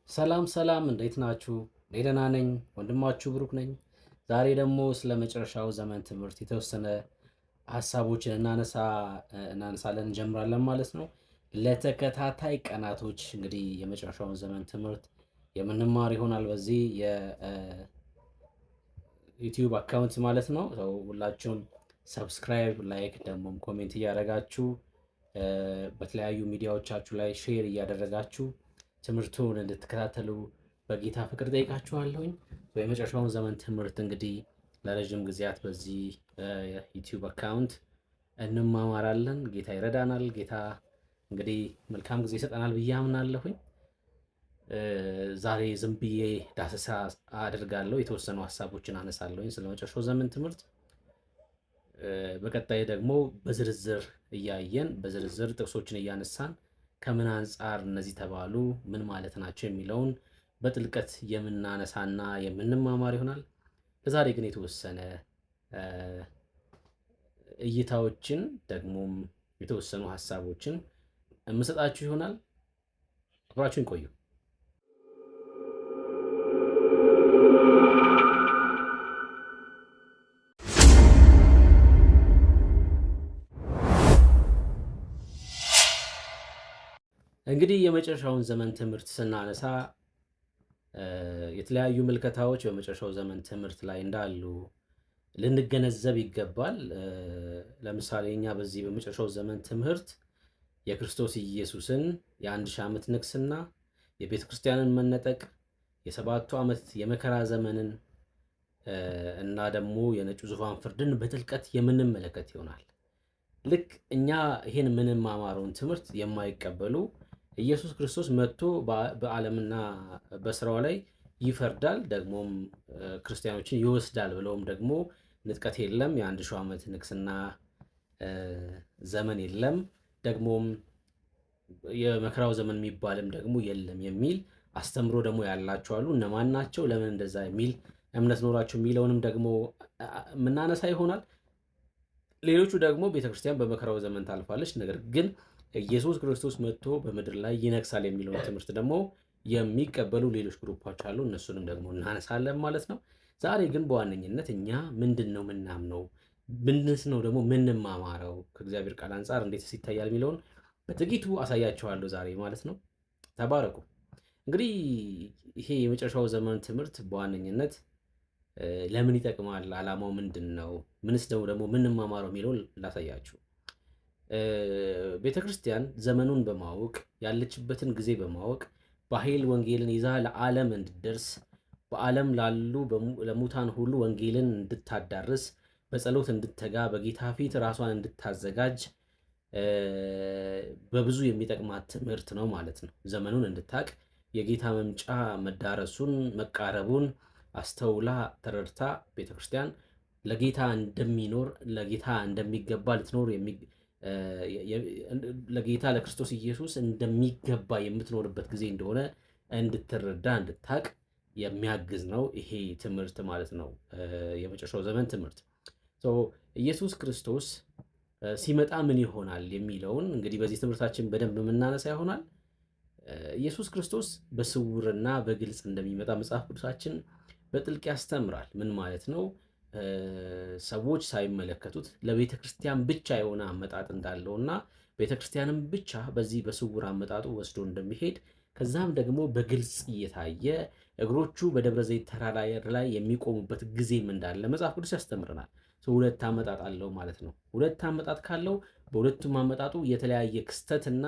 ሰላም ሰላም፣ እንዴት ናችሁ? እኔ ደህና ነኝ። ወንድማችሁ ብሩክ ነኝ። ዛሬ ደግሞ ስለ መጨረሻው ዘመን ትምህርት የተወሰነ ሀሳቦችን እናነሳለን እንጀምራለን ማለት ነው። ለተከታታይ ቀናቶች እንግዲህ የመጨረሻውን ዘመን ትምህርት የምንማር ይሆናል በዚህ የዩቲዩብ account ማለት ነው። ሁላችሁም subscribe፣ like ደግሞም comment እያደረጋችሁ በተለያዩ ሚዲያዎቻችሁ ላይ share እያደረጋችሁ ትምህርቱን እንድትከታተሉ በጌታ ፍቅር ጠይቃችኋለሁኝ። የመጨረሻውን ዘመን ትምህርት እንግዲህ ለረዥም ጊዜያት በዚህ ዩቲዩብ account እንማማራለን። ጌታ ይረዳናል። ጌታ እንግዲህ መልካም ጊዜ ይሰጠናል ብዬ አምናለሁኝ። ዛሬ ዝም ብዬ ዳሰሳ አድርጋለሁ። የተወሰኑ ሀሳቦችን አነሳለሁኝ ስለ መጨረሻው ዘመን ትምህርት። በቀጣይ ደግሞ በዝርዝር እያየን በዝርዝር ጥቅሶችን እያነሳን ከምን አንጻር እነዚህ ተባሉ፣ ምን ማለት ናቸው የሚለውን በጥልቀት የምናነሳና የምንማማር ይሆናል። ለዛሬ ግን የተወሰነ እይታዎችን ደግሞም የተወሰኑ ሀሳቦችን የምሰጣችሁ ይሆናል። አብራችሁን ቆዩ። እንግዲህ የመጨረሻውን ዘመን ትምህርት ስናነሳ የተለያዩ ምልከታዎች በመጨረሻው ዘመን ትምህርት ላይ እንዳሉ ልንገነዘብ ይገባል። ለምሳሌ እኛ በዚህ በመጨረሻው ዘመን ትምህርት የክርስቶስ ኢየሱስን የ1000 ዓመት ንግስና፣ የቤተ ክርስቲያንን መነጠቅ፣ የ7ቱ ዓመት የመከራ ዘመንን እና ደግሞ የነጩ ዙፋን ፍርድን በጥልቀት የምንመለከት ይሆናል። ልክ እኛ ይህን የምንማማረውን ትምህርት የማይቀበሉ ኢየሱስ ክርስቶስ መጥቶ በዓለምና በስራው ላይ ይፈርዳል ደግሞም ክርስቲያኖችን ይወስዳል ብለውም ደግሞ ንጥቀት የለም፣ የ1000 ዓመት ንግስና ዘመን የለም፣ ደግሞም የመከራው ዘመን የሚባልም ደግሞ የለም የሚል አስተምሮ ደግሞ ያላቸው አሉ። እነማን ናቸው? ለምን እንደዛ የሚል እምነት ኖራቸው የሚለውንም ደግሞ የምናነሳ ይሆናል። ሌሎቹ ደግሞ ቤተክርስቲያን በመከራው ዘመን ታልፋለች፣ ነገር ግን ኢየሱስ ክርስቶስ መጥቶ በምድር ላይ ይነግሳል የሚለውን ትምህርት ደግሞ የሚቀበሉ ሌሎች ግሩፖች አሉ። እነሱንም ደግሞ እናነሳለን ማለት ነው። ዛሬ ግን በዋነኝነት እኛ ምንድን ነው ምናምነው፣ ምንድንስ ነው ደግሞ ምንማማረው፣ ከእግዚአብሔር ቃል አንጻር እንዴትስ ይታያል የሚለውን በጥቂቱ አሳያችኋለሁ ዛሬ ማለት ነው። ተባረኩ። እንግዲህ ይሄ የመጨረሻው ዘመን ትምህርት በዋነኝነት ለምን ይጠቅማል፣ ዓላማው ምንድን ነው፣ ምንስ ደግሞ ምንማማረው የሚለውን ላሳያችሁ። ቤተክርስቲያን ዘመኑን በማወቅ ያለችበትን ጊዜ በማወቅ በኃይል ወንጌልን ይዛ ለዓለም እንድትደርስ በዓለም ላሉ ለሙታን ሁሉ ወንጌልን እንድታዳርስ በጸሎት እንድትተጋ በጌታ ፊት ራሷን እንድታዘጋጅ በብዙ የሚጠቅማት ትምህርት ነው ማለት ነው። ዘመኑን እንድታቅ የጌታ መምጫ መዳረሱን መቃረቡን አስተውላ ተረድታ ቤተክርስቲያን ለጌታ እንደሚኖር ለጌታ እንደሚገባ ልትኖር ለጌታ ለክርስቶስ ኢየሱስ እንደሚገባ የምትኖርበት ጊዜ እንደሆነ እንድትረዳ እንድታቅ የሚያግዝ ነው ይሄ ትምህርት ማለት ነው። የመጨረሻው ዘመን ትምህርት ኢየሱስ ክርስቶስ ሲመጣ ምን ይሆናል የሚለውን እንግዲህ በዚህ ትምህርታችን በደንብ የምናነሳ ይሆናል። ኢየሱስ ክርስቶስ በስውርና በግልጽ እንደሚመጣ መጽሐፍ ቅዱሳችን በጥልቅ ያስተምራል። ምን ማለት ነው? ሰዎች ሳይመለከቱት ለቤተ ክርስቲያን ብቻ የሆነ አመጣጥ እንዳለውና ቤተ ክርስቲያንም ብቻ በዚህ በስውር አመጣጡ ወስዶ እንደሚሄድ ከዛም ደግሞ በግልጽ እየታየ እግሮቹ በደብረ ዘይት ተራራ ላይ የሚቆሙበት ጊዜም እንዳለ መጽሐፍ ቅዱስ ያስተምረናል። ሁለት አመጣጥ አለው ማለት ነው። ሁለት አመጣጥ ካለው በሁለቱም አመጣጡ የተለያየ ክስተትና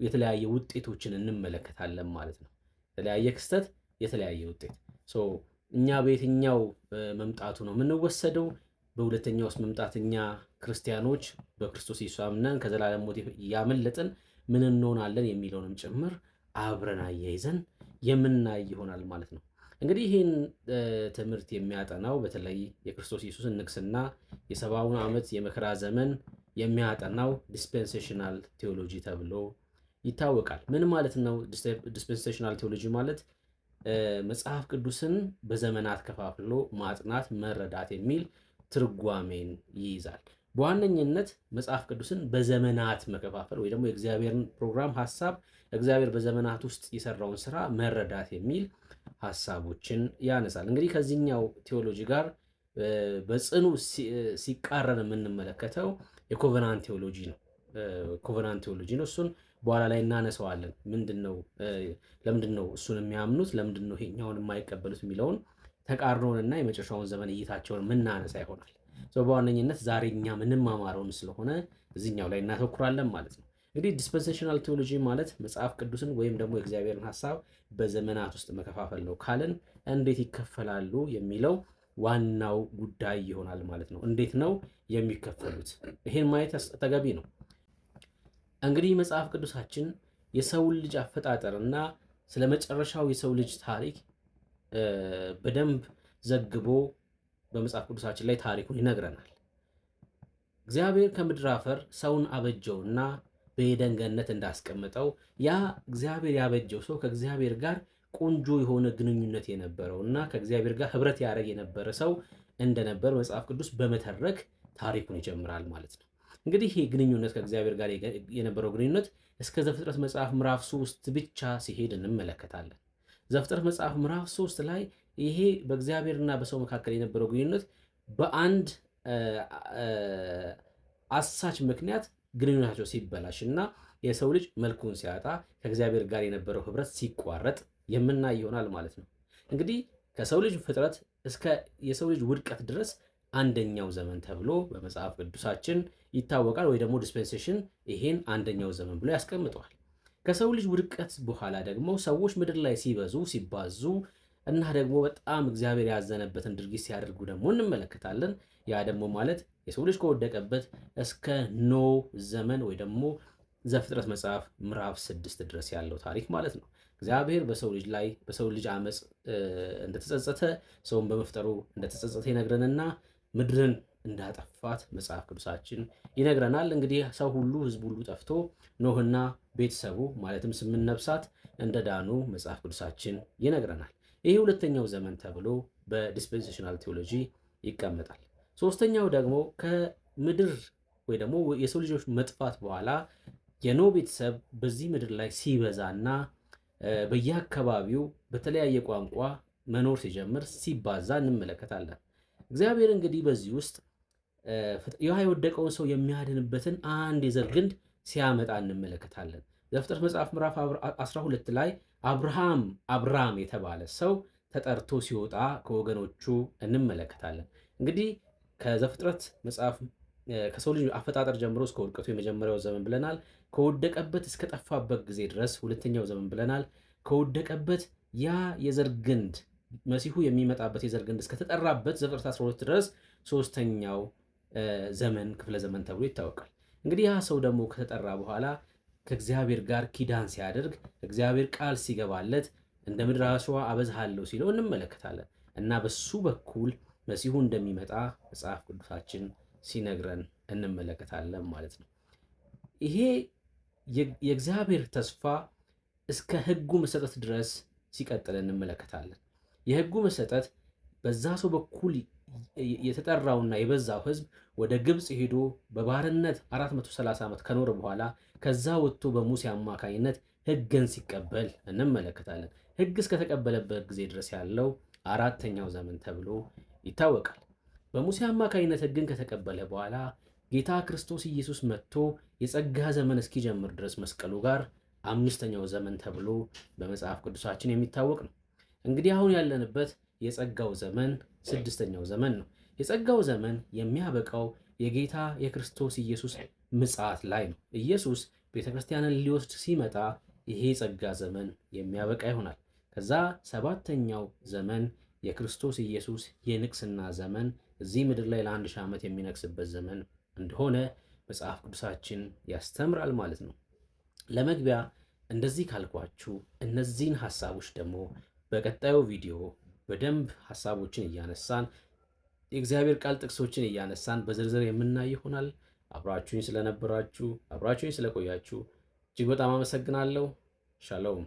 የተለያየ ውጤቶችን እንመለከታለን ማለት ነው። የተለያየ ክስተት፣ የተለያየ ውጤት። እኛ በየትኛው መምጣቱ ነው የምንወሰደው? በሁለተኛውስ መምጣት እኛ ክርስቲያኖች በክርስቶስ ኢየሱስ አምነን ከዘላለም ሞት ያመለጥን ምን እንሆናለን የሚለውንም ጭምር አብረን አያይዘን የምናይ ይሆናል ማለት ነው። እንግዲህ ይህን ትምህርት የሚያጠናው በተለይ የክርስቶስ ኢየሱስን ንግስና የ70ውን ዓመት የመከራ ዘመን የሚያጠናው dispensational theology ተብሎ ይታወቃል። ምን ማለት ነው? dispensational theology ማለት መጽሐፍ ቅዱስን በዘመናት ከፋፍሎ ማጥናት መረዳት የሚል ትርጓሜን ይይዛል። በዋነኝነት መጽሐፍ ቅዱስን በዘመናት መከፋፈል ወይ ደግሞ የእግዚአብሔርን ፕሮግራም ሀሳብ እግዚአብሔር በዘመናት ውስጥ የሰራውን ስራ መረዳት የሚል ሀሳቦችን ያነሳል። እንግዲህ ከዚህኛው ቴዎሎጂ ጋር በጽኑ ሲቃረን የምንመለከተው የ covenant theology ነው። Covenant theology ነው። እሱን በኋላ ላይ እናነሳዋለን። ምንድነው ለምንድን ነው እሱን የሚያምኑት፣ ለምንድን ነው ይሄኛውን የማይቀበሉት የሚለውን ተቃርኖንና የመጨረሻውን ዘመን እይታቸውን የምናነሳ ይሆናል። በዋነኝነት ዛሬ እኛ ምንማማረውን ስለሆነ እዚህኛው ላይ እናተኩራለን ማለት ነው። እንግዲህ dispensational theology ማለት መጽሐፍ ቅዱስን ወይም ደግሞ የእግዚአብሔርን ሀሳብ በዘመናት ውስጥ መከፋፈል ነው ካልን እንዴት ይከፈላሉ የሚለው ዋናው ጉዳይ ይሆናል ማለት ነው። እንዴት ነው የሚከፈሉት? ይሄን ማየት ተገቢ ነው። እንግዲህ መጽሐፍ ቅዱሳችን የሰውን ልጅ አፈጣጠርና ስለ መጨረሻው የሰው ልጅ ታሪክ በደንብ ዘግቦ በመጽሐፍ ቅዱሳችን ላይ ታሪኩን ይነግረናል። እግዚአብሔር ከምድር አፈር ሰውን አበጀውና በኤደን ገነት እንዳስቀመጠው ያ እግዚአብሔር ያበጀው ሰው ከእግዚአብሔር ጋር ቆንጆ የሆነ ግንኙነት የነበረው እና ከእግዚአብሔር ጋር ህብረት ያደረግ የነበረ ሰው እንደነበር መጽሐፍ ቅዱስ በመተረክ ታሪኩን ይጀምራል ማለት ነው። እንግዲህ ይህ ግንኙነት ከእግዚአብሔር ጋር የነበረው ግንኙነት እስከ ዘፍጥረት መጽሐፍ ምዕራፍ 3 ብቻ ሲሄድ እንመለከታለን። ዘፍጥረት መጽሐፍ ምዕራፍ 3 ላይ ይሄ በእግዚአብሔርና በሰው መካከል የነበረው ግንኙነት በአንድ አሳች ምክንያት ግንኙነታቸው ሲበላሽ እና የሰው ልጅ መልኩን ሲያጣ ከእግዚአብሔር ጋር የነበረው ህብረት ሲቋረጥ የምናይ ይሆናል ማለት ነው። እንግዲህ ከሰው ልጅ ፍጥረት እስከ የሰው ልጅ ውድቀት ድረስ አንደኛው ዘመን ተብሎ በመጽሐፍ ቅዱሳችን ይታወቃል። ወይ ደግሞ dispensation ይሄን አንደኛው ዘመን ብሎ ያስቀምጠዋል። ከሰው ልጅ ውድቀት በኋላ ደግሞ ሰዎች ምድር ላይ ሲበዙ ሲባዙ እና ደግሞ በጣም እግዚአብሔር ያዘነበትን ድርጊት ሲያደርጉ ደግሞ እንመለከታለን። ያ ደግሞ ማለት የሰው ልጅ ከወደቀበት እስከ ኖህ ዘመን ወይ ደግሞ ዘፍጥረት መጽሐፍ ምዕራፍ 6 ድረስ ያለው ታሪክ ማለት ነው። እግዚአብሔር በሰው ልጅ ላይ በሰው ልጅ አመፅ እንደተጸጸተ፣ ሰውን በመፍጠሩ እንደተጸጸተ ይነግረንና ምድርን እንዳጠፋት መጽሐፍ ቅዱሳችን ይነግረናል። እንግዲህ ሰው ሁሉ ሕዝብ ሁሉ ጠፍቶ ኖህና ቤተሰቡ ማለትም 8 ነፍሳት እንደዳኑ መጽሐፍ ቅዱሳችን ይነግረናል። ይሄ ሁለተኛው ዘመን ተብሎ በ dispensational theology ይቀመጣል። ሶስተኛው ደግሞ ከምድር ወይ ደግሞ የሰው ልጆች መጥፋት በኋላ የኖህ ቤተሰብ በዚህ ምድር ላይ ሲበዛና በየአካባቢው በተለያየ ቋንቋ መኖር ሲጀምር ሲባዛ እንመለከታለን። እግዚአብሔር እንግዲህ በዚህ ውስጥ ያ የወደቀውን ሰው የሚያድንበትን አንድ የዘር ግንድ ሲያመጣ እንመለከታለን። ዘፍጥረት መጽሐፍ ምዕራፍ 12 ላይ አብርሃም አብራም የተባለ ሰው ተጠርቶ ሲወጣ ከወገኖቹ እንመለከታለን። እንግዲህ ከዘፍጥረት መጽሐፍ ከሰው ልጅ አፈጣጠር ጀምሮ እስከ ውድቀቱ የመጀመሪያው ዘመን ብለናል። ከወደቀበት እስከ ጠፋበት ጊዜ ድረስ ሁለተኛው ዘመን ብለናል። ከወደቀበት ያ የዘር ግንድ መሲሁ የሚመጣበት የዘር ግንድ እስከተጠራበት ዘፍጥረት 12 ድረስ ሶስተኛው ዘመን ክፍለ ዘመን ተብሎ ይታወቃል። እንግዲህ ያ ሰው ደግሞ ከተጠራ በኋላ ከእግዚአብሔር ጋር ኪዳን ሲያደርግ እግዚአብሔር ቃል ሲገባለት እንደ ምድር አሸዋ አበዛሃለሁ ሲለው እንመለከታለን። እና በሱ በኩል መሲሁ እንደሚመጣ መጽሐፍ ቅዱሳችን ሲነግረን እንመለከታለን ማለት ነው። ይሄ የእግዚአብሔር ተስፋ እስከ ሕጉ መሰጠት ድረስ ሲቀጥል እንመለከታለን። የሕጉ መሰጠት በዛ ሰው በኩል የተጠራውና የበዛው ሕዝብ ወደ ግብፅ ሄዶ በባርነት 430 ዓመት ከኖረ በኋላ ከዛ ወጥቶ በሙሴ አማካኝነት ሕግን ሲቀበል እንመለከታለን። ሕግ እስከተቀበለበት ጊዜ ድረስ ያለው አራተኛው ዘመን ተብሎ ይታወቃል። በሙሴ አማካኝነት ሕግን ከተቀበለ በኋላ ጌታ ክርስቶስ ኢየሱስ መጥቶ የጸጋ ዘመን እስኪጀምር ድረስ መስቀሉ ጋር አምስተኛው ዘመን ተብሎ በመጽሐፍ ቅዱሳችን የሚታወቅ ነው። እንግዲህ አሁን ያለንበት የጸጋው ዘመን ስድስተኛው ዘመን ነው። የጸጋው ዘመን የሚያበቃው የጌታ የክርስቶስ ኢየሱስ ምጽአት ላይ ነው። ኢየሱስ ቤተክርስቲያንን ሊወስድ ሲመጣ ይሄ የጸጋ ዘመን የሚያበቃ ይሆናል። ከዛ ሰባተኛው ዘመን የክርስቶስ ኢየሱስ የንግስና ዘመን እዚህ ምድር ላይ ለ1000 ዓመት የሚነግስበት ዘመን እንደሆነ መጽሐፍ ቅዱሳችን ያስተምራል ማለት ነው። ለመግቢያ እንደዚህ ካልኳችሁ እነዚህን ሐሳቦች ደግሞ በቀጣዩ ቪዲዮ በደንብ ሐሳቦችን እያነሳን የእግዚአብሔር ቃል ጥቅሶችን እያነሳን በዝርዝር የምናይ ይሆናል። አብራችሁኝ ስለነበራችሁ አብራችሁኝ ስለቆያችሁ እጅግ በጣም አመሰግናለሁ። ሻሎም።